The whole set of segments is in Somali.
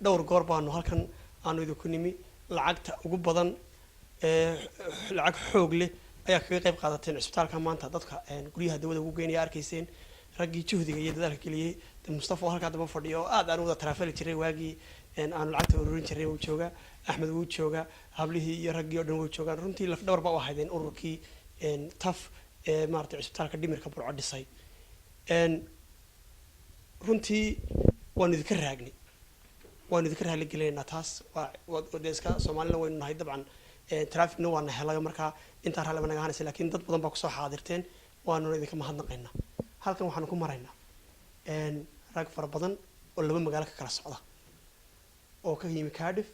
Dhowr goor baanu halkan aanu idinku nimi. Lacagta ugu badan ee lacag xoog leh ayaa kaga qayb qaadateen cisbitaalka. Maanta dadka guryaha dawada ugu geynaya arkayseen raggii juhdiga iyo dadaalka geliyey. Mustafa oo halkaa daba fadhiyo oo aad aan wada taraafali jiray waagii aanu lacagta ururin jiray wuu joogaa, Axmed wuu joogaa, hablihii iyo raggii oo dhan wuu joogaan. Runtii lafdhabar ba u ahaydeen ururkii TAF ee maaragtay cisbitaalka dhimirka Burco dhisay. Runtii waanu idinka raagnay, waanu idinka raali gelinaynaa. Taas waa dee iska Soomaalina waynu nahay dabcan, trafficna waana helayo, markaa intaa raalli ba naga ahanaysa, laakiin dad badan baa kusoo xaadirteen, waanuna idinka mahadnaqaynaa. Halkan waxaanu ku maraynaa rag fara badan oo laba magaalo ka kala socda oo ka yimi Cardiff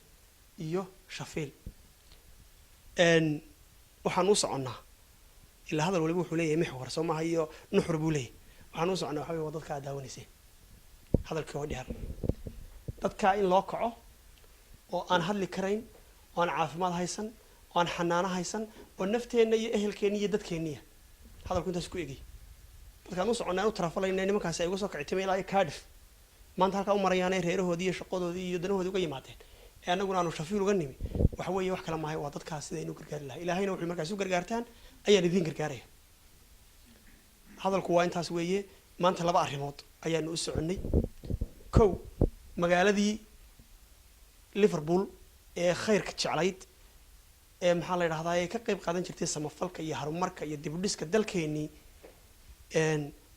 iyo Sheffield. Waxaan u soconnaa, ilaa hadal waliba wuxuu leeyahay mixwar soo maaha iyo nuxur buu leeyahay. Waxaan u soconnaa waxa wey waa dadka aad daawanayseen, hadalkii oo dheer, dadka in loo kaco oo aan hadli karayn oo aan caafimaad haysan oo aan xanaano haysan oo nafteenna iyo ehelkeenna iyo dadkeenniya. Hadalku intaas ku egay. Dadkaan u soconnaa, u tarafalayna, nimankaasi ay uga soo kicitimay ilaa iyo Cardiff, maanta halkaa u marayaanay reerahoodii iyo shaqadoodii iyo danahoodii uga yimaadeen ee annaguna aanu Sheffield uga nimi, waxa weeye wax kale maahay, waa dadkaas sidaynu gargaari lahay. Ilaahayna wuxuu markaas u gargaartaan ayaan idiin gargaaraya. Hadalku waa intaas weeye. Maanta laba arrimood ayaanu u soconnay. Kow, magaaladii Liverpool ee khayrka jeclayd ee maxaa la yidhahdaa ee ka qayb qaadan jirtay samafalka iyo horumarka iyo dib u dhiska dalkeenii,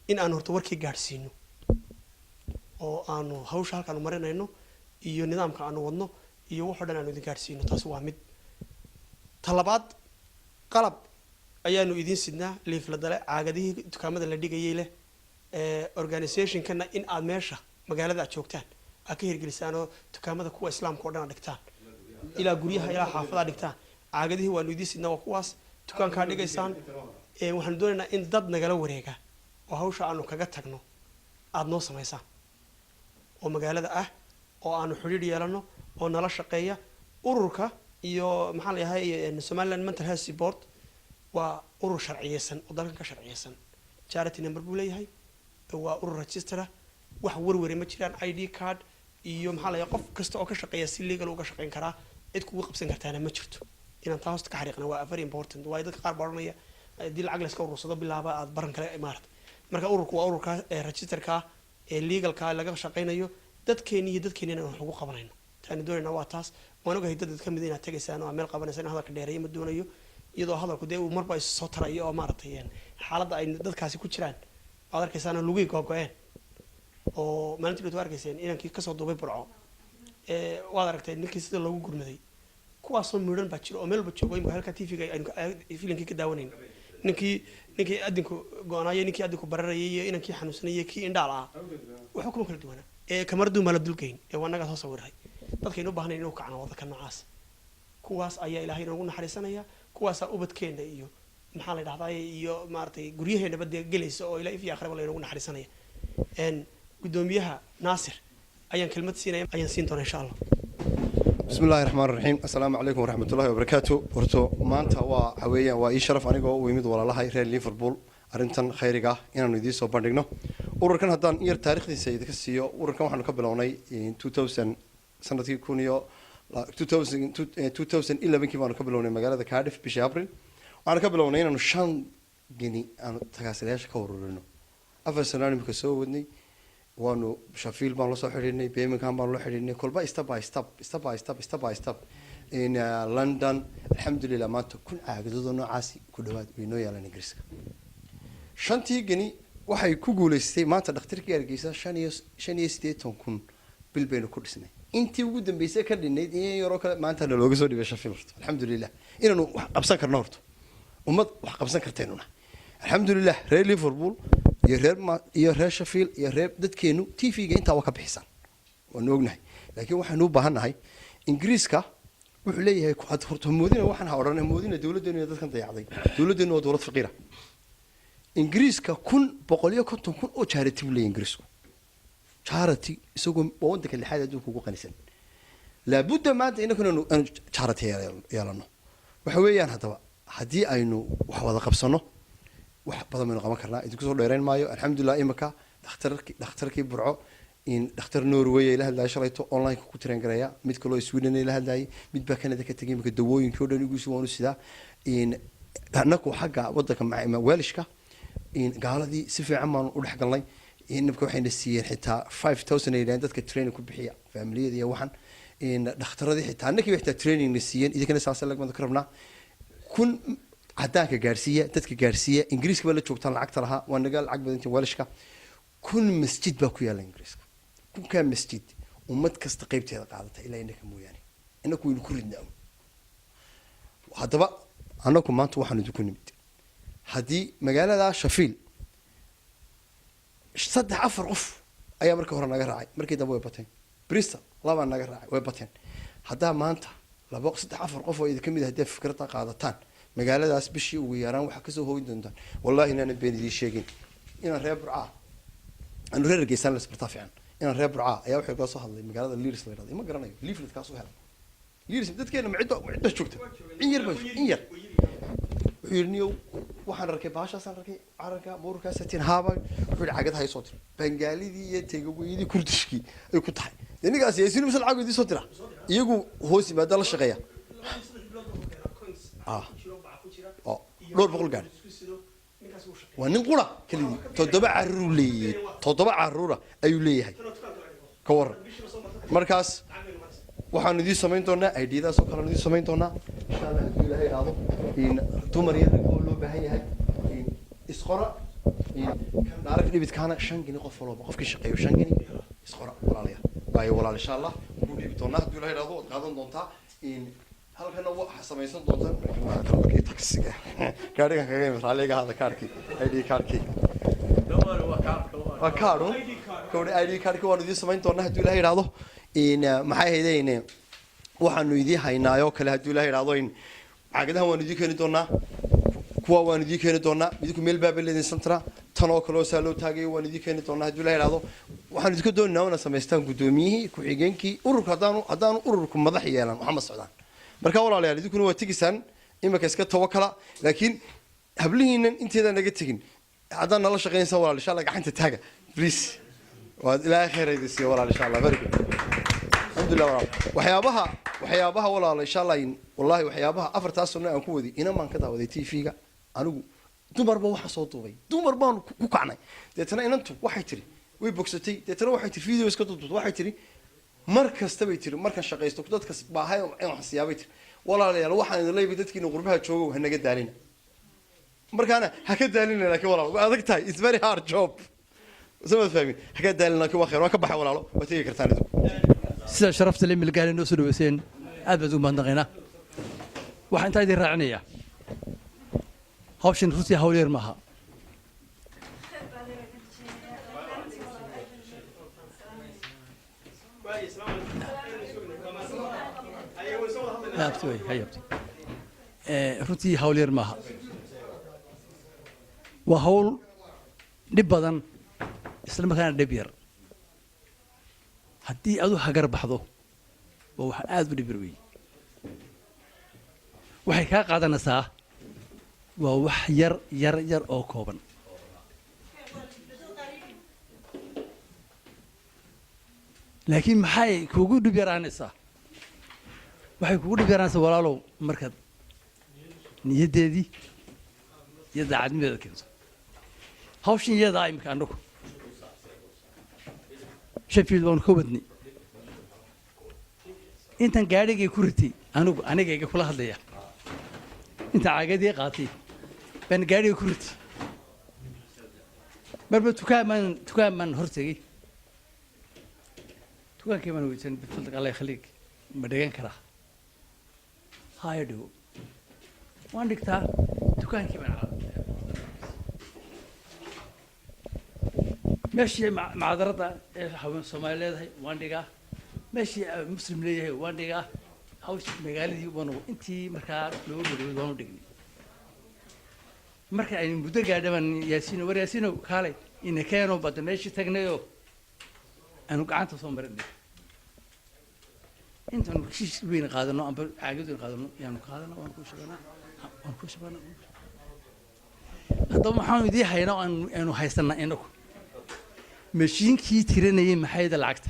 in aanu horta warkii gaadhsiino oo aanu hawsha halkaanu marinayno iyo nidaamka aanu wadno iyo waxoo dhan aanu idin gaadhsiino. Taasi waa mid. Ta labaad, qalab ayaanu idiin sidnaa, liifladale, caagadihii dukaamada la dhigayay leh, organizationkana in aad meesha magaalada aad joogtaan aad ka hirgelisaan oo dukaamada kuwa Islaamka o dhan aad dhigtaan, ilaa guryaha ilaa xaafadaha dhigtaan. Caagadihii waanu idiin sidnaa, waa kuwaas dukaankaa dhigaysaan. Waxaanu doonaynaa in dad nagala wareega oo hawsha aanu kaga tagno aada noo samaysaan oo magaalada ah oo aanu xidhiidh yeelano oo nala shaqeeya. Ururka iyo maxaa la yahay, Somaliland Mental Health Board waa urur sharciyeysan oo dalkan ka sharciyeysan, charity number buu leeyahay, waa urur register ah, wax warware ma jiraan. ID card iyo maxaa la yahay, qof kasta oo ka shaqeeya si legal uga shaqeyn karaa, cid kugu qabsan kartaana ma jirto. Inaan taa hoosta ka xariiqna waa very important, waayo dadka qaar baa odhanaya haddii lacag layska urursado bilaaba aad baran kale maarata. Marka ururku waa ururka ee registerka ee legalka laga shaqeynayo, dadkeeni iyo dadkeeni inaan wax ugu qabanayno. Taanu doonayna waa taas. Waan ogahay dad kamid inaad tegaysaan oo aad meel qabanaysaan. In hadalka dheereeya ma doonayo, iyadoo hadalku dee uu marba is soo tarayo oo maaragtay xaaladda ay dadkaasi ku jiraan waad arkaysaan, lugii googo-een oo maalintii dhowt waa arkayseen inankii kasoo duubay Burco, waad aragtay ninkii sida loogu gurmaday. Kuwaasoo midhan baa jiro oo meel walba joogo. Imika halka TV-ga aynu filimkii ka daawanayn, ninkii adinku go-naayay, ninkii adinku bararayay iyo inankii xanuunsanayay, kii indhaal ah, waxba kuma kala duwanaa ee kamaradu maa la dulgeyn ee waa nagaa soo sawiray. Dadkaynu u baahnayn inuu kacno waa dadka noocaas. Kuwaas ayaa Ilaahay inoogu naxariisanaya, kuwaasaa ubadkeena iyo maxaa la dhahdaa iyo maaragtay guryaheenaba dee gelaysa oo ilaa if iyo akhraba laynoogu naxariisanaya. Guddoomiyaha Naasir ayaan kelmad siinaya, ayaan siin doonaa insha Allah. بسم الله الرحمن الرحيم، السلام عليكم ورحمة الله وبركاته. Horto maanta waa waxa weeyaan waa ii sharaf anigoo u yimid walaalahay reer Liverpool arrintan khayriga ah inaanu idiin soo bandhigno ururkan. Haddaan in yar taariikhdiisa idinka siiyo, ururkan waxaanu ka bilownay 2000, sanadkii kun iyo 2000, 2011kii baanu ka bilownay magaalada Cardiff bishii April. Waxaanu ka bilownay inaanu 5 geni aanu tagaasilayaasha ka ururino. 4 sano imika soo wadnay. Waanu Sheffield baan la soo xidhiidhnay, Birmingham baan la xidhiidhnay, kolba step by step, step by step, step by step in London. Alxamdulilah, maanta 1000 caagadoodoo noocaasi ku dhawaad way noo yaalaan Ingiriiska. Shantii geni waxay ku guuleystay maanta dhakhtarkii Hargeysa 85,000 bil baynu ku dhisnay. Intii ugu dambeysay ka dhinayd in yaroo kale maanta nalooga soo dhibay Sheffield. Horto alxamdulilah inaanu wax qabsan karno, horto ummad wax qabsan kartaynuna alxamdulilah. Reer Liverpool iyo reer iyo reer Sheffield iyo reer dadkeenu TV-ga intaa waa ka bixisaan, waanu ognahay, laakiin waxaynu u baahan nahay Ingiriiska wuxuu leeyahay horta moodina, waxaan ha odhan moodina dowladdeenu inay dadkan dayacday. Dowladdeenu waa dowlad faqiira. Ingiriiska 150,000 oo charity buu leeyahay Ingiriisku. Charity isagoo waa waddanka lixaad adduunka ugu qanisan. Laabudda maanta innaguna aanu charity yeelano. Waxa weeyaan haddaba haddii aynu wax wada qabsano, wax badan baynu qaban karnaa. Idinku soo dheerayn maayo. Alxamdulilah, imika dhakhtarkii Burco. In dhakhtar Norway ay la hadlayay shalayto, online ku train gareeya, mid kaloo Sweden ay la hadlayay, mid baa Canada ka tegay. Imika dawooyinkii oo dhan igusi waanu sidaa. In annagu xagga waddanka Welshka in gaaladii si fiican baanu u dhex galnay. Imika waxayna siiyeen xitaa 5000, ay yidhahdeen dadka training ku bixiya, familiyada iyo waxan. In dhakhtaradii xitaa annakii xitaa training na siiyeen, idinkana saasa lagmada ka rabnaa. 1000 cadaanka gaarsiiya, dadka gaarsiiya. Ingiriiska baa la joogtaan, lacagta lahaa waa naga lacag badantiin. Welshka 1000 masjid baa ku yaalla Ingiriiska. 1000-kaa masjid ummad kasta qaybteeda qaadata ilaa innaka mooyaane, innaku waynu ku ridnaa. Haddaba annaku maanta waxaanu idinku nimid, haddii magaalada Sheffield saddex afar qof ayaa markii hore naga raacay, markii dambe way bateen. Bristol labaa naga raacay, way bateen. Haddaa maanta labo, saddex, afar qof oo idinka mid ah haddii fikradda qaadataan, magaaladaas bishii ugu yaraan waxaa kasoo hooyin doontaan, wallahi inaanan been idiin sheegin, inaan reer Burcaa, anu reer Hargeysaan la isbartaa fiican, inaan reer Burcaa ayaa wuxuu kala soo hadlay magaalada Leeds la yidhahdo. Ima garanayo, leaflet kaasoo helay Leeds. Dadkeena ma cidda, cidda joogta in yar baa in yar. Wuxuu yidhi, "Niyow, waxaan arkay baashaasaan arkay, calanka muurkaasatiin haaba." Wuxuu yidhi, "Cagadaha soo dira." Bangaalidii iyo tegaweyadii Kurdishkii ay ku tahay dee ninkaas yaasiin mise lacag idiin soo dira, iyagu hoos yimaada la shaqeeya. Ah, oo dhowr boqol gaadhi waa nin qura keligii. Toddoba caruur leeyahay, toddoba caruura ayuu leeyahay, ka waran? Markaas waxaanu idiin samayn doonaa idadaas oo kale aanu idiin samayn doonaa, insha Allah, hadduu Ilaahay idhaahdo. In dumar iyo rag oo loo baahan yahay in isqora. In kan direct debitkaana 5 gini qof walba, qofkii shaqeeyo 5 gini. Isqora walaalayaal, waayo walaal, insha Allah ku dhiibi doonaa hadduu Ilaahay idhaahdo, waad qaadan doontaa. In halkana waxa samaysan doontaan taxiga gaarigan kaga imid, raalliga hada, kaarkii ID kaarkii waa kaadhu kawdhi. ID kaarkii waanu idiin samayn doonaa hadduu Ilahay idhaahdo. In maxay ahaydeen, waxaanu idiin haynaayoo kale hadduu Ilahay idhaahdo, in caagadahan waanu idiin keeni doonaa, kuwa waanu idiin keeni doonaa. Idinku meel baaba leedin centra tan oo kale oo saa loo taagayo waanu idiin keeni doonaa hadduu Ilahay idhaahdo. Waxaanu idinka doonaynaa inaad samaystaan guddoomiyihii, ku-xigeenkii ururka. Haddaanu ururku madax yeelan, waxa ma socdaan. Marka walaalayaal, idinkuna waa tegisaan imika, iska tawakala, laakiin hablihiinan inteedaan naga tegin, haddaan nala shaqaynaysan walaal, insha Allah gacanta taaga, please. Waad Ilaahay khayr idin siiyo walaal, insha Allah. Very good, alxamdulillah walaal. Waxyaabaha walaal, insha Allah, wallahi waxyaabaha afartaas sano aan ku waday, inan baan ka daawaday TV-ga anigu, dumarba waxa soo duubay, dumar baan ku kacnay. Deetana inantu waxay tiri, way bogsatay. Deetana waxay tiri, video iska duubtay, waxay tiri, mar kasta bay tiri, markaan shaqaysto dadka baahay in wax siyaabay tiri. Walaalayaal, waxaan idin leeyahay, dadkiina qurbaha joogo, ha naga daalina, markaana ha ka daalina, laakiin walaal waa adag tahay, it's very hard job, soo fahmin, ha ka daalina, laakiin waa khayr. Waan ka baxay walaalo, waa tegi kartaan idinku. Sida sharafta le milgaale noo soo dhaweyseen, aad baan ugu mahadnaqaynaa. Waxaan intaa idin raacinayaa, hawshan runtii hawl yar maaha. Abti wey, hay abti. Runtii hawl yar maaha, waa hawl dhib badan, isla markaana dhib yar. Haddii aad u hagar baxdo, waa wax aad u dhib yar weeye. Waxay kaa qaadanaysaa waa wax yar yar yar oo kooban. Laakiin maxay kugu dhib yaraanaysaa? Waxay kugu dhib yaraanaysaa walaalow, markaad niyaddeedii iyo daacadnimadeeda keento hawshan iyadaa. Imika annagu Sheffield waanu ka wadnay. Intaan gaadhigay ku ritay anigu, anigayga kula hadlaya, intaan caagadii qaatay baan gaadhiga ku ritay. Marba dukaan baan hor tegey, dukaankii baan weydiisan, "Bifadlak, Allah yakhliik, ma dhigan karaa?" "Haya, dhigo." Waan dhigtaa dukaankii baan meeshii macdaradda ee haween Soomaali leedahay waan dhigaa, meeshii Muslim leeyahay waan dhigaa. Hawsh magaaladii waanu intii markaa looga dhaway waanu dhignay. Marka aynu muddo gaadha baan Yaasiino, "War Yaasiino, kaalay, ina keeno." Badda meeshii tagnayoo aanu gacanta soo marinay, intaanu kiis weyn qaadano amba caagad weyn qaadano yaanu qaadana, waan ku shubanaa, waan ku shubanaa. Haddaba maxaanu idiin haynaa oo aanu haysanaa inagu? Mashiinkii tirinayay maxayda lacagta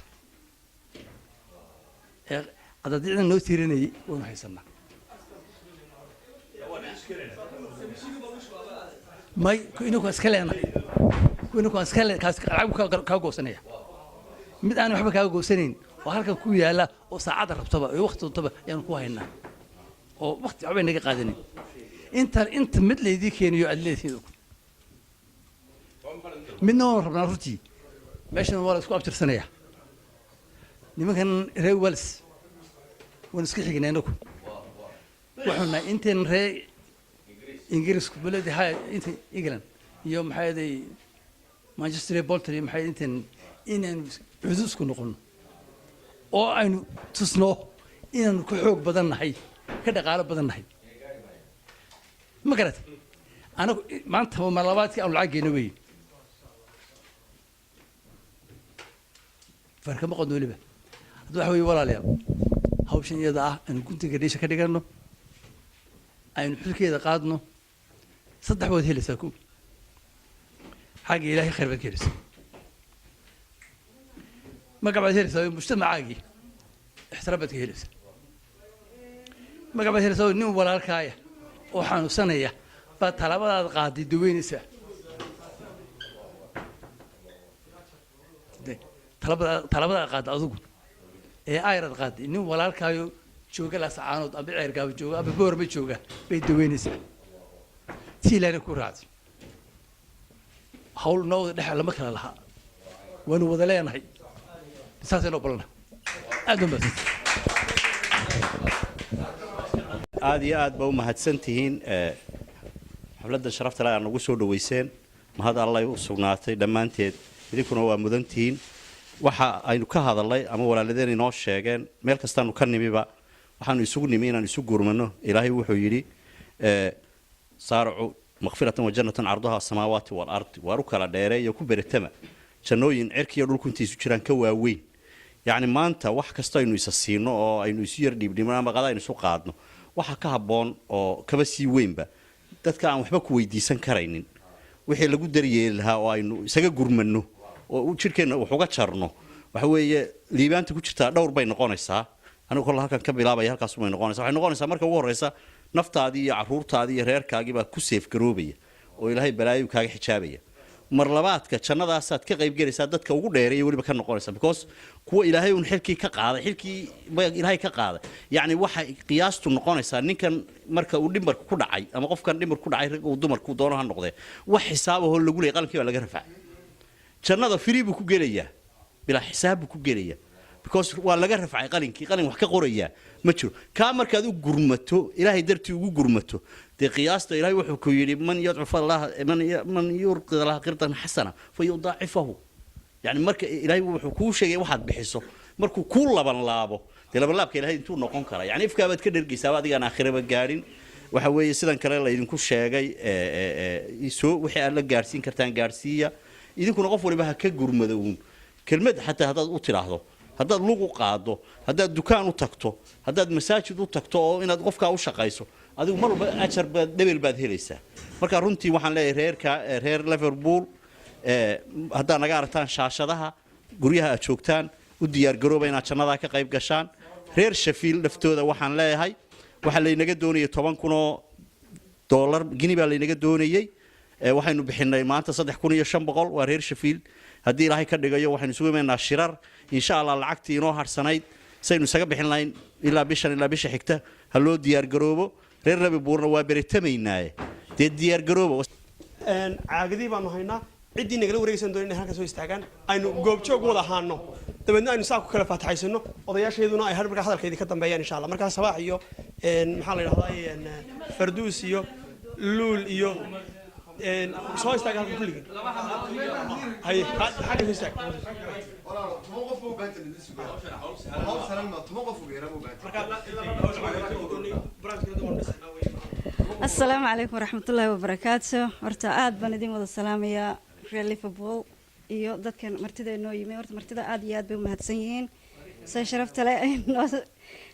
ee qadadicda noo tirinayay waanu haysanaa. May, inaku iska leenahay, inaku iska leen, kaas lacag kaa goosanaya. Mid aan waxba kaaga goosanayn oo halkan ku yaala oo saacadda rabtaba iyo waqti doontaba ayaanu ku haynaa, oo waqti waxbay naga qaadanin. Inta mid laydii keeniyo aad leedihiin, midna waanu rabnaa. Runtii meeshan waa la isku abtirsanaya. Nimankan reer Wales waanu iska xignaa. Inaku waxaanu nahay inteen reer Ingiriisku beledi ha, inta England iyo maxaa yeelay Manchester iyo Bolton iyo maxay, inteen inaanu cudud isku noqono oo aynu tusno inaanu ka xoog badan nahay, ka dhaqaalo badan nahay. Ma garatay? Anagu maanta mar labaadkii aanu lacag geyno wey, farkama qodno weliba. Hadda waxa weeye, walaalayaal, hawshan iyada ah aynu guntiga dhiisha ka dhigano, aynu xilkeeda qaadno. Saddex waad helaysaa: ko, xagga Ilaahay khayr baad ka helaysaa; magac baad helaysaa oo mujtamacaagii ixtiraam baad ka helaysaa; magac baad helaysaa oo nin walaalkaaya oo xanuunsanaya baad tallaabadaad qaaday daweynaysaa. De, tallaabadaad qaaday adigu ee ayrad qaaday, nin walaalkaayo jooga Laasacaanood amba Ceergaaba jooga amba Boorma jooga bay daweynaysaa. Tii Ilaahna ku raacday. Hawl noo wada dhex lama kala lahaa, waanu wada leenahay. Saasay noo balana. Aad baa mahadsantahay. Aad iyo aad ba u mahadsan tihiin xafladda sharafta leh aad nagu soo dhaweyseen. Mahad Allay u sugnaatay dhammaanteed, idinkuna waa mudan tihiin. Waxa aynu ka hadalnay ama walaaladeen inoo sheegeen, meel kastaanu ka nimiba waxaanu isugu nimi inaan isu gurmano. Ilaahay wuxuu yidhi: "Saaricuu مغفرة وجنة عرضها السماوات والأرض." Waar u kala dheereeyo, ku beretama jannooyin cirkiiyo dhulku intay isu jiraan ka waaweyn. Yacni maanta wax kasta aynu isa siino oo aynu isu yar dhiibdhibno ama qada aynu isu qaadno, waxa ka habboon oo kaba sii weynba dadka aan waxba ku weydiisan karaynin wixii lagu daryeeli lahaa oo aynu isaga gurmano oo jidhkeenna wax uga jarno. Waxa weeye, liibaanta ku jirtaa dhowr bay noqonaysaa. Anigu kolla halkan ka bilaabaya, halkaas bay noqonaysaa. Waxay noqonaysaa marka ugu horreysa, naftaadii iyo carruurtaadii iyo reerkaagii baa ku seefgaroobaya oo Ilaahay balaayu kaaga xijaabaya. Mar labaadka, jannadaasaad ka qaybgelaysaa, dadka ugu dheereeya weliba ka noqonaysa, because kuwa Ilaahay uun xilkii ka qaaday, xilkii ba Ilaahay ka qaaday. Yacni waxay qiyaastu noqonaysaa ninkan marka uu dhimarka ku dhacay ama qofkan dhimar ku dhacay, rag uu dumarku doono ha noqdee, wax xisaabahoo lagu leeyay qalankii baa laga rafacay. Jannada free buu ku gelayaa, bilaa xisaab buu ku gelayaa, because waa laga rafcay qalinkii. Qalin wax ka qorayaa ma jiro. Kaa markaad u gurmato, Ilaahay dartii ugu gurmato, dee qiyaasta Ilaahay wuxuu ku yidhi: "من يضعف الله من يقرض الله قرضا حسنا فيضاعفه." Yani marka Ilaahay wuxuu kuu sheegay waxaad bixiso markuu kuu laban laabo, dee laban laabka Ilaahay intuu noqon karaa? Yani ifkaabaad ka dhergaysaaba adigaan aakhiraba gaadhin. Waxa weeye, sidan kale laydinku sheegay, soo wixii aad la gaadhsiin kartaan gaadhsiiya. Idinkuna qof waliba ha ka gurmado uun kelmad, xataa haddaad u tidhaahdo, haddaad lug u qaado, haddaad dukaan u tagto, haddaad masaajid u tagto, oo inaad qofkaa u shaqayso, adigu mar walba ajar baad dhebel baad helaysaa. Marka runtii waxaan leeyahay reerka reer Liverpool, haddaad naga aragtaan shaashadaha guryaha aad joogtaan, u diyaargarooba inaad jannadaa ka qayb gashaan. Reer Sheffield laftooda waxaan leeyahay, waxaa laynaga doonayay $10,000 gini baa laynaga doonayey. Waxaynu bixinay maanta 3500. Waa reer Sheffield. Haddii Ilaahay ka dhigayo, waxaynu isugu imaynaa shirar, insha Allah, lacagtii inoo harsanayd saynu isaga bixin lahayn ilaa bishan ilaa bisha xigta. Ha loo diyaargaroobo. Reer Liverpoolna waa beretamaynaaye, dee diyaargarooba. Caagadii baanu haynaa. Ciddii nagala wareegaysan doon inay halkan soo istaagaan, aynu goobjoog wada ahaano, dabeedna aynu saa ku kala faataxaysano. Odayaashayduna ay har markaa hadalka idinka dambeeyaan, insha Allah. Markaa Sabaax iyo maxaa la yidhahdaa, Farduus iyo Luul iyo soo istaaga halkan kulligiin. Haye, xagga soo istaag. 10 qof u baahan. 10 qof ugu yaraan u baahan. Asalaamu calaykum waraxmatullaahi wabarakaatu. Horta aad baan idin wada salaamayaa, reer Liverpool iyo dadkan martida inoo yimi. Horta martida aad iyo aad bay umahadsan yihiin say sharafta le ay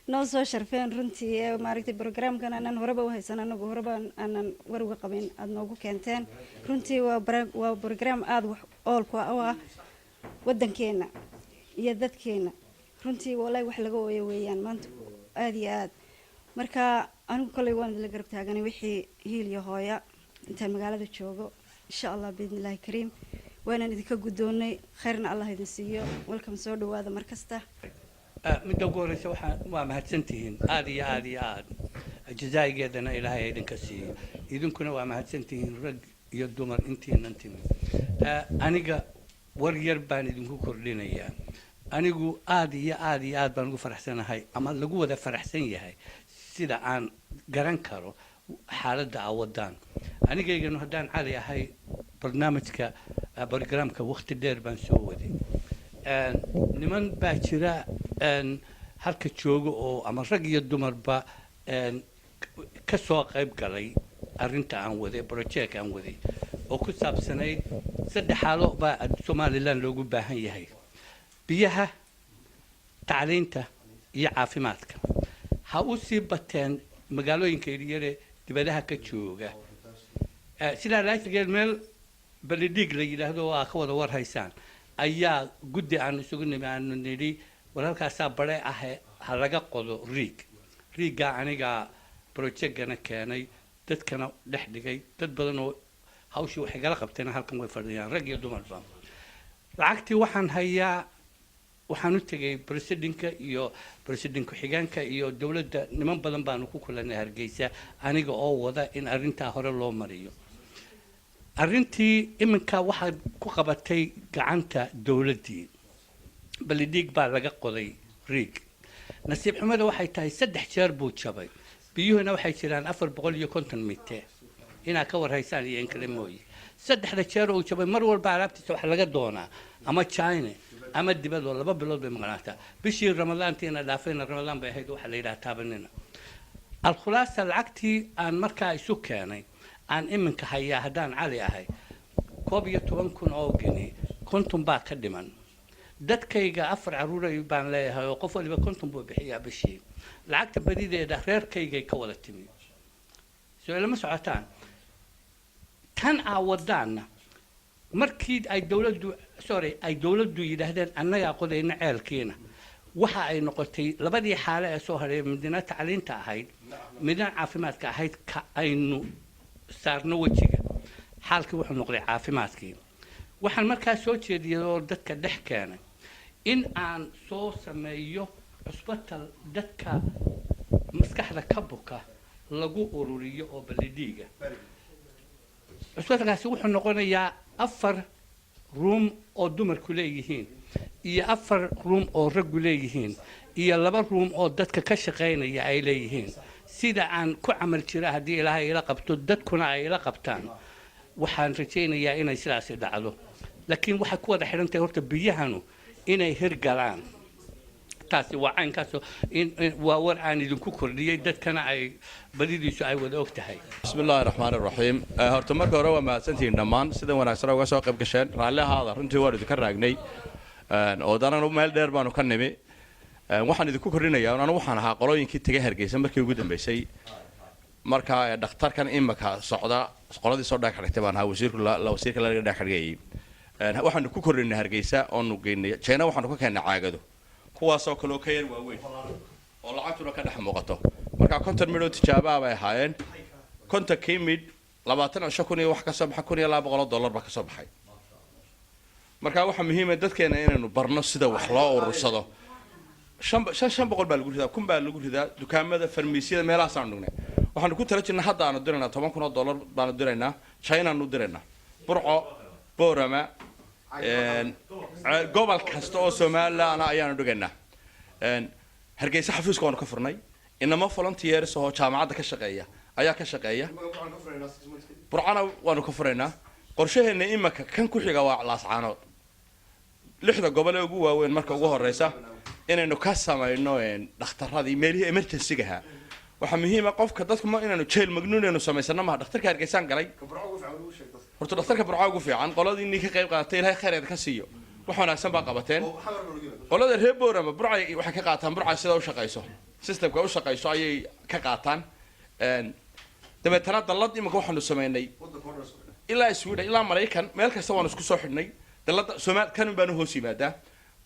noo soo sharfeen. Runtii ee maaragtay programkan aanan horeba u haysan, anagu horeba aanan war uga qabin, aada noogu keenteen. Runtii waa program aada wax oolku u ah. Waddankeena iyo dadkeena runtii wallahi wax laga ooyo weeyaan maanta, aada iyo aad. Marka anigu kolley waan idinla garab taaganay wixii hiil iyo hooya intaan magaalada joogo, insha Allah, biidni Illaahi kariim. Waanaan idinka guddoonnay, khayrna Allah idin siiyo. Welcome, soo dhawaada mar kasta. Midda ugu horeysa, waxaa waa mahadsantihiin aada iyo aada iyo aad. Jazaa'igeedana Ilaahay idinka siiyo. Idinkuna waa mahadsantihiin, rag iyo dumar intiinan timi. Aniga war yar baan idinku kordhinayaa. Anigu aada iyo aada iyo aad baan ugu faraxsanahay, ama lagu wada faraxsan yahay sida aan garan karo xaaladda aa wadaan. Anigayganu haddaan Cali ahay, barnaamijka, programka waqti dheer baan soo waday. Niman baa jira halka jooga oo ama rag iyo dumarba ka soo qayb galay arrinta aan waday, project aan waday oo ku saabsanayd saddex xaalo baa Somaliland loogu baahan yahay: biyaha, tacliinta iyo caafimaadka. Ha u sii bateen magaalooyinka yaryare dibadaha ka jooga. Sidaa laashigeed, meel Balidhiig la yidhaahdo oo aa ka wada war haysaan ayaa guddi aanu isugu nimi, aanu nidhi, war halkaasaa bare ahe, ha laga qodo riig. Riiggaa anigaa projectgana keenay, dadkana dhex dhigay. Dad badan oo hawshii waxay gala qabteen halkan way fadhiyaan, rag iyo dumarba. Lacagtii waxaan hayaa, waxaan u tegay presidentka iyo president ku-xigeenka iyo dowladda. Niman badan baanu ku kulanay Hargeysa, aniga oo wada in arrintaa hore loo mariyo. Arrintii iminka waxaa ku qabatay gacanta dowladdii. Balidhiig baa laga qoday riig. Nasiib xumada waxay tahay saddex jeer buu jabay. Biyuhuna waxay jiraan 450 mite, inaad ka warhaysaan iyo in kale mooye. Saddexda jeer uu jabay, mar walba alaabtiisa waxa laga doonaa ama China ama dibadoo 2 bilood bay maqnaataa. Bishii Ramadaantiina dhaafayna, Ramadaan bay ahayd, waxaa la yidhaha taabanina. Alkhulaasa, lacagtii aan markaa isu keenay aan iminka hayaa haddaan Cali ahay 11,000 oo geni, 50 baa ka dhiman. Dadkayga afar caruuray baan leeyahay oo qof waliba 50 buu bixiyaa bishii. Lacagta badideeda reerkaygay ka wada timi. Soo ilama socotaan tan aa wadaanna? Markii ay dowladdu, sorry, ay dowladdu yidhaahdeen annagaa qodayna ceelkiina, waxa ay noqotay labadii xaale ee soo hadhay, midna tacliinta ahayd, midna caafimaadka ahayd, ka aynu saarno wejiga. Xaalkii wuxuu noqday caafimaadkii. Waxaan markaa soo jeediyay oo dadka dhex keenay in aan soo sameeyo cusbatal dadka maskaxda ka buka lagu ururiyo oo Balidhiiga. Cusbatalkaasi wuxuu noqonayaa afar room oo dumarku leeyihiin iyo afar room oo raggu leeyihiin iyo laba room oo dadka ka shaqaynaya ay leeyihiin. Sida aan ku camal jira, haddii Ilaahay ila qabto, dadkuna ay ila qabtaan, waxaan rajaynayaa inay sidaasi dhacdo. Laakiin waxay ku wada xidhan tahay horta biyahanu inay hirgalaan. Taasi waa caynkaas. Waa war aan idinku kordhiyey, dadkana ay badidiisu ay wada og tahay. Bismi Illaahi Raxmaan Iraxiim. Horta marka hore waa mahadsantihiin dhammaan sidan wanaagsan uga soo qayb gasheen. Raalli ahaada, runtii waan idinka raagnay oo danan meel dheer baanu ka nimi. Waxaan idinku kordhinayaa, anu waxaan ahaa qolooyinkii tegay Hargeysa markii ugu dambeysay. Marka dhakhtarkan imika socda qoladii soo dhagax dhigtay baan ahaa, wasiirku wasiirka laga dhagax dhigayay. Waxaanu ku kordhinay Hargeysa oonu geynay China, waxaanu ka keennay caagado kuwaasoo kale oo ka yar waaweyn oo lacagtuna ka dhex muuqato. Marka 50 midh oo tijaabaa bay ahaayeen. 50kii midh 20 cisho kun iyo wax ka soo baxa, $1,200 baa ka soo baxay. Marka waxaa muhiima dadkeena inaynu barno sida wax loo urursado. Shan shan shan boqol baa lagu ridaa, 1000 baa lagu ridaa, dukaamada, farmiisyada, meelahaasaan dhignay. Waxaanu ku tala jirnaa, hadda aanu diraynaa $10,000 baanu diraynaa, Chinaanu diraynaa, Burco, Boorama, gobol kasta oo Somaliland ayaanu dhigaynaa. Hargeysa xafiiska waanu ka furnay. Inamo volunteers oo jaamacadda ka shaqeeya ayaa ka shaqeeya. Burcana waanu ka furaynaa. Qorshaheena imaka kan ku xiga waa Laascaanood. Lixda gobol ee ugu waaweyn marka ugu horeysa inaynu ka samayno dhakhtaradii meelihii emergency-gaha. Waxaa muhiima qofka dadku ma inaanu jeel magnuun aynu samaysano maha. Dhakhtarka Hargeysaan galay, horta dhakhtarka Burca ugu fiican. Qoladii inii ka qayb qaadatay, Ilahay khayreed ka siiyo, wax wanaagsan baa qabateen. Qolada reer Boorama Burcay waxay ka qaataan, Burca sida u shaqayso, systemka u shaqayso ayay ka qaataan. Dabeetana dallad imika waxaanu samaynay ilaa Sweden, ilaa Maraykan, meel kasta waanu isku soo xidhnay. Dalada Somaal kanun baanu hoos yimaadaa.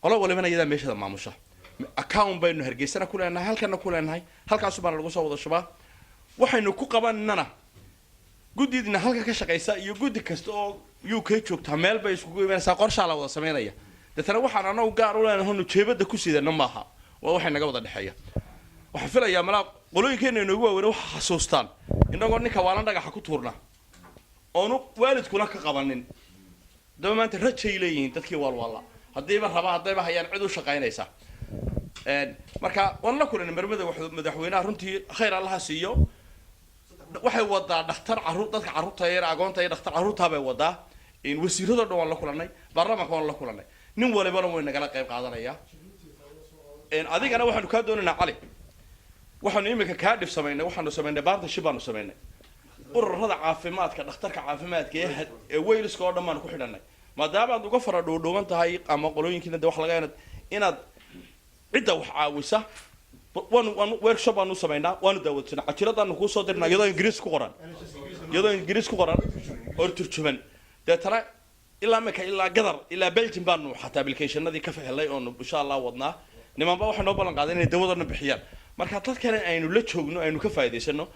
Qolo walibana iyadaa meeshada maamusha. Account baynu Hargeysana ku leenahay, halkana ku leenahay, halkaasu baana lagu soo wada shubaa. Waxaynu ku qabanana guddidina halka ka shaqaysa iyo guddi kasta oo UK joogtaa meel bay iskugu imanaysaa, qorshaa la wada samaynaya. Deetana waxaan anagu gaar u leenahay onu jeebada ku sidana maaha, waa waxay naga wada dhexeeya. Waxaan filayaa malaa qolooyinkeena inoogu waaweyn waxa xasuustaan innagoo ninka waalan dhagaxa ku tuurna oonu waalidkuna ka qabanin. Daba maanta rajay leeyihiin dadkii waalwaalla, haddiiba raba, haddayba hayaan cid u shaqaynaysa. Marka waan la kulanay marmada madaxweynaha. Runtii khayr Allaha siiyo. Waxay wadaa dhakhtar carruur, dadka carruurta yar, agoonta iyo dhakhtar carruurtaa bay wadaa. Wasiiradoo dhan waan la kulanay, baarlamaanka waan la kulanay, nin walibana way nagala qayb qaadanaya. Adigana waxaanu kaa doonaynaa, Cali, waxaanu iminka kaa dhib samaynay, waxaanu samaynay partnership baanu samaynay ururada caafimaadka, dhakhtarka caafimaadka ee Waleska oo dhan baanu ku xidhanay. Maadaama aad uga fara dhuudhuuban tahay ama qolooyinkiina de wax laga inaad cidda wax caawisa, waanu workshop baanu samaynaa, waanu daawadsanaa, cajiradaanu kuusoo dirnaa iyadoo Ingiriis ku qoran oo turjuman. Deetana ilaa imika ilaa Gadar ilaa Belgium baanu xataa applicationadii ka helay oonu insha Allah wadnaa. Nimanba waxay noo ballan qaaday inay dawadana bixiyaan. Marka dadkana aynu la joogno, aynu ka faa'iidaysano.